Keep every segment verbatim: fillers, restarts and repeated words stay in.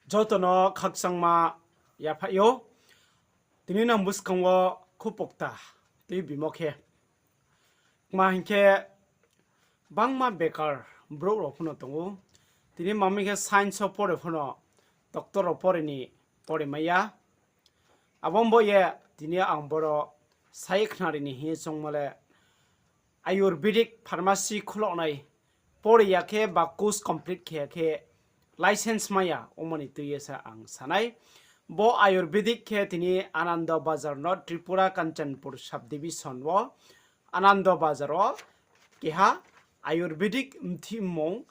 Joto no khakchangma yaphaih ou. Tini nang buskang wo khupokta tui bimo khe, tma hing khe, bangma bekar brouh rao pho no tong ou. Tini mami khe science wo pore pho no, doctor rao pore ni pore mai ya. Abo bo ye tini ang boro sai khnari ni hing ye choungmo le, Ayurvedic pharmacy khulohnai, pore ya khe ba course complete khe ya khe licence mai ya ongmo ni tui ye sa ang sa nai. Bo Ayurvedic khe tini Ananda Bazar no Tripura Kanchanpur subdivision wo Ananda Bazar wo keha Ayurvedic mthi mmung,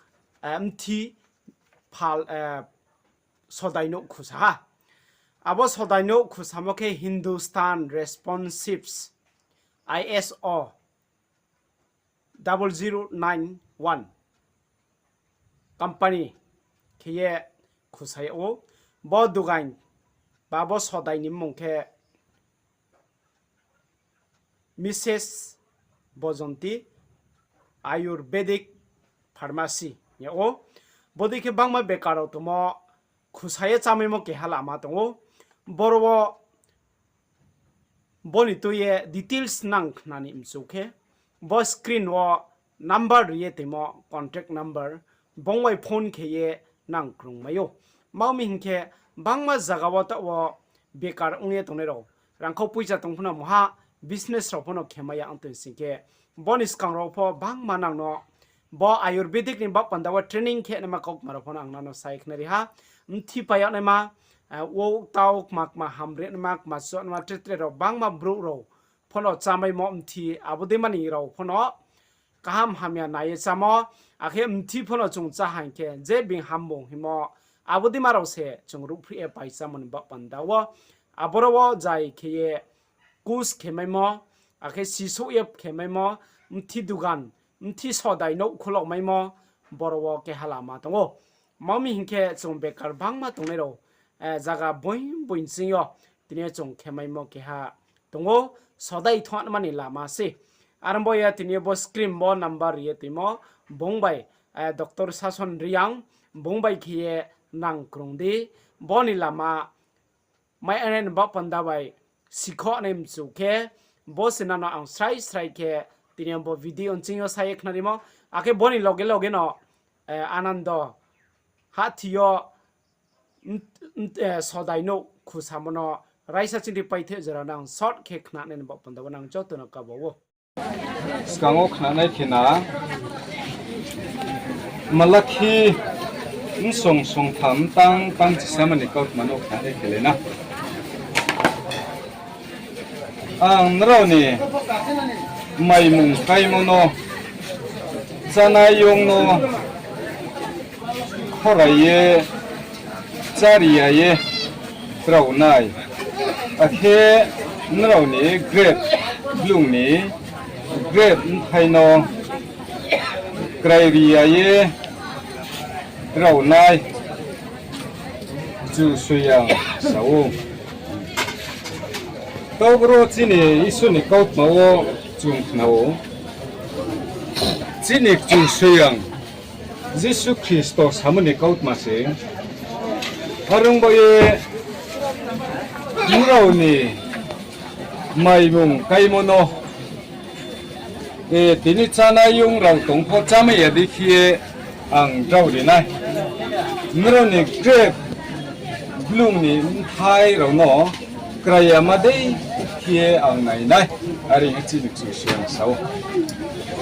mthi phal, sodai nouh khusa ha. Abo sodai nouh khusamo khe Hindustan Responsives I S O double zero nine one company khe ye khusa yag ou. Bo dugan ba bo sodai ni mmung khe Misses Bojonti Ayurvedic Pharmacy hing yag ou. Bodei khe bangma bekar rao tongmo, khusa ye chámaimo keha lama tong ou. Boro wo bo ni tui ye details nang khna ni mchu khe, bo screen wo number ri ye toimo contact number, bung bai phone khe ye nang krung mai ou. Mami hing khe, bangma zaga wo taoh wo bekar ong ye tongnai rao, rangkhau poicha tong pho no mungha business rao pho no khe mai ya ong tong sing khe, bo ni skang rao pho bangma nang no bo Ayurvedic ni baoh panda wo training khe naima kautma rao pho no ang nang no sai khnari ha. Mthi pai yag naima, wou tau kma kma hamri naima, kma chu naima, tre tre rao bangma brouh rao pho no chámaimo mthi abo dei mani rao pho no kaham hamya nai ye chámo, akhe mthi pho no chung chá haing khe je bini hammo hingmo, abo dei ma rao se chung ruhphrih ye pai chámo ni baoh panda wo. Aboro wo jai khe ye course khe maimo, akhe sisouh ye khe maimo, mthi dugan, mthi sodai nouh khuloh maimo, boro wo keha lama tong ou. Mami hing khe chung bekar bangma tongnai rao, zaga boing boing ching yo tini yo chung khe maimo keha tong ou, sodai thongma ni lama se. Are ong bo ye tini yo bo screen bo number ri ye toimo, bung bai, doctor Sason Reang, bung bai khe ye nang krung di, bo ni lama mai anai ni baoh panda bai sikhoh nai mchu khe, bo se nang no ang srai srai khe tini yo bo video nching yo sa ye khnarimo, akhe bo ni loge loge no, Anando hahthi yo sodai nouh khusamo no raisa chingri paithe jora nang short khe khnanai ni baoh panda wo nang joto no kabo ou. Skang wo khnanai khe na, Malakhi bsong songtham tang tang chisama ni kautma no khnanai khe le na. Ang nrao ni maimung kaimo no, chánai yong no khorai ye, chári ya ye rao nai. Akhe nrao ni grep blung ni grep bthai no krairi ya ye rao nai Kchusoyang sa ou. Tauboro chini Isor ni kautma wo chung khna ou. Chini Kchusoyang Jisu Khristo samo ni kautma se. Are ong bo ye nrao ni maimung kaimo no, tini chánai yong rao tong pho chámai ya dei khe ye ang drao ri nai. Nrao ni grep blung ni bthai rao no krai yama dei khe ye ang nai nai. Are hing ye chini Kchusoyang sa ou.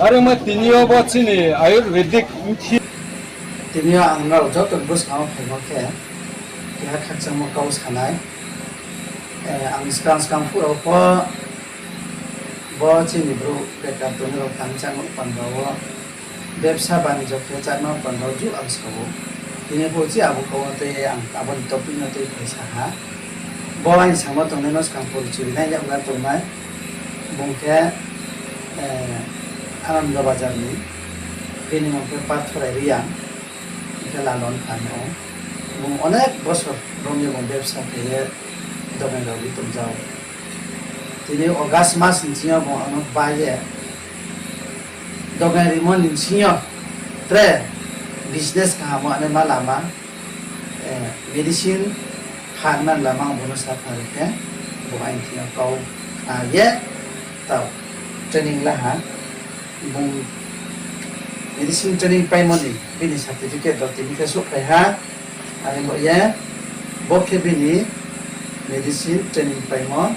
Are ong ma tini yo bo chini Ayurvedic mthi. Tini yo ang nrao joto ni buskang wo phaimo khe, keha khakchangmo kau sa nai. Ang skang skang phuh rao pho bo chini brouh bekar tongnai rao tang chámo panda wo, bebsa banijo khe chámo panda wo ju ang sa ou. Tini pho je abo kau no tei ang abo ni topic no tei phai sa ha. Bo aini samo tongnai no skang porichoi nai yakgra tongnai. Bung khe Anando Bazar ni, bini mung khe Parthorai Reang, hing khe Lalon Khan ou. Bung onek bosor rom ye bung bebsa khe ye dogan rao ri tong jao. Tini August mas ni sing yo bung ano bai ye dogan rimo ni sing yo tre business kaham wo anaima lama, medicine phanma lama bung no sa phari khe, bung aini thing yo kau kha ye, tao training la ha, bung medicine training paimo ni bini certificate rao tini khe souhphai ha, are bo ye, bo khe bini medicine training paimo,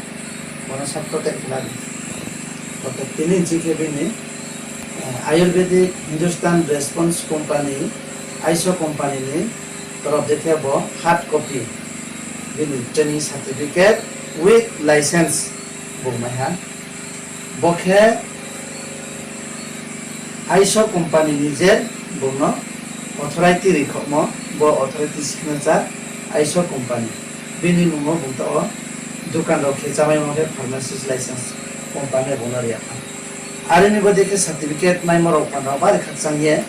bo no sa protect khe la di. Bo khe tini ching khe bini Ayurvedic Hindustan Response Company, Aiso Company ni torop de khe bo hard copy, bini training certificate with license bung mai ha. Bo khe Aiso company ni je bung no authority ri khohmo, bo authority signature Aiso company. Bini mmung wo bung taoh wo dukan rao khe chámaimo khe pharmacist license company bung no ri ya kha. Are ni bodei khe certificate maimo rao panda bari khakchang ye,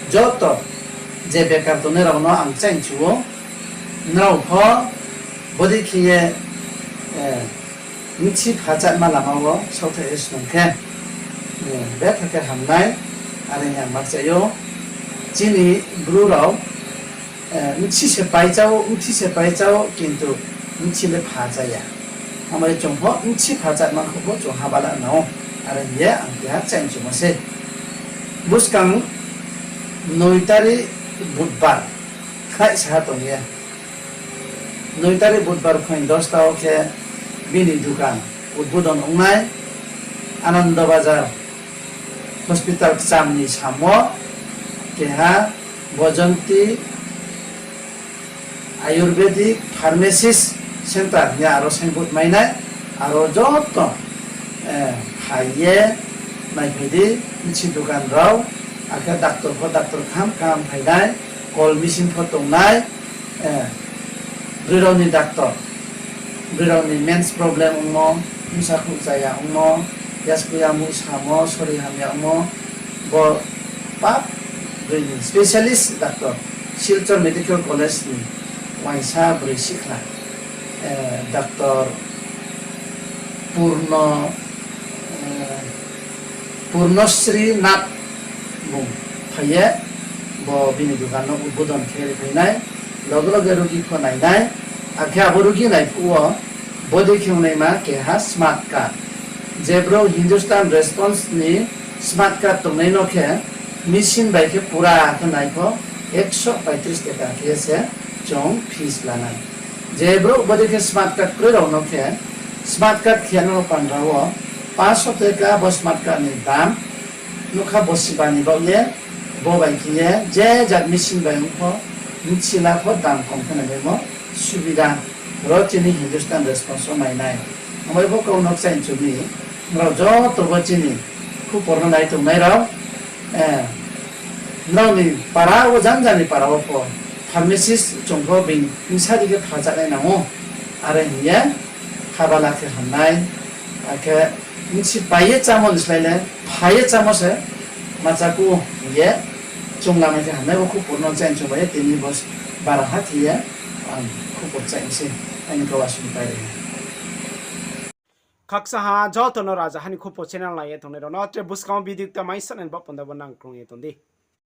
joto je bekar tongnai rao no ang chaih chu ou, nrao pho bodei khe ye bchi phachatma lama wo saohthaih ye snung khe, betha khe ham nai, are hing ye ang ma chai ou. Chini Bru rao bchi se pai chá ou, bchi se pai chá ou, kintu bchi le pha chá ya. Abo ye chung pho bchi phachatma kho pho chung habala nang ou, are hing ye ang keha chaih chumo se. Buskang noi tari Budbar, khlaihsa ha tong ye, noi tari Budbar phaing dosta wo khe bini dukan udbodon ong nai, Anando Bazar hospital kcham ni sam wo keha Bojonti Ayurvedic Pharmacist Center hing ye aro signboard mai nai, aro joto phai ye naiphai di, bchi dukan rao, akhe doctor pho doctor kaham kaham phai nai, call machine pho tong nai, broi rao ni doctor, broi rao ni mens problem ongmo, bsa khrouh chaya ongmo, yasku yamu samo, sori hamya ongmo, bo pap broi ni specialist doctor, Silchar Medical College ni uaingsa broi sihkhla, doctor Purno, Purnosri Nath bung phai ye bo bini dukan no udbodon khe ri phai nai, loge loge rugi pho nai nai, akhe abo rugi nai phuh wo bodei khe ongnaima keha smart card. Je brouh Hindustan Response ni smart card tongnai no khe machine bai khe pura khe nai pho ekso paitris taka khe se chung fees la nai. Je brouh bodei khe smart card kroi rao no khe smart card khe no panda wo panso taka bo smart card ni dam nukha bo siba ni baoh ye, bo bai khe ye je jat machine bai ong pho, bchi la pho dam kom khe nai bai mo subida ro chini Hindustan Response wo mai nai. Abo ye bo kau no kchaih chu mi, nrao joto bo chini khupor no nai tongnai rao, nrao ni para wo, janja ni para wo pho pharmacist chung pho bini bsa di khe phacha nai nang ou, are hing ye habala khe ham nai, akhe bchi pai ye chámo ni slái le pha ye chámo se ma chá ku hing ye chung lamai khe ham nai, bo khupor no chaih chung bai ye tini bo bara ha khe ye ang khupor chaih se, aini kau asung pai ri. Khakchang ha joto no Rajaha ni Khupor channel nai ye tongnai rao no, tre buskang wo video kta mai sanai ni baoh panda bo nang krung ye tong di.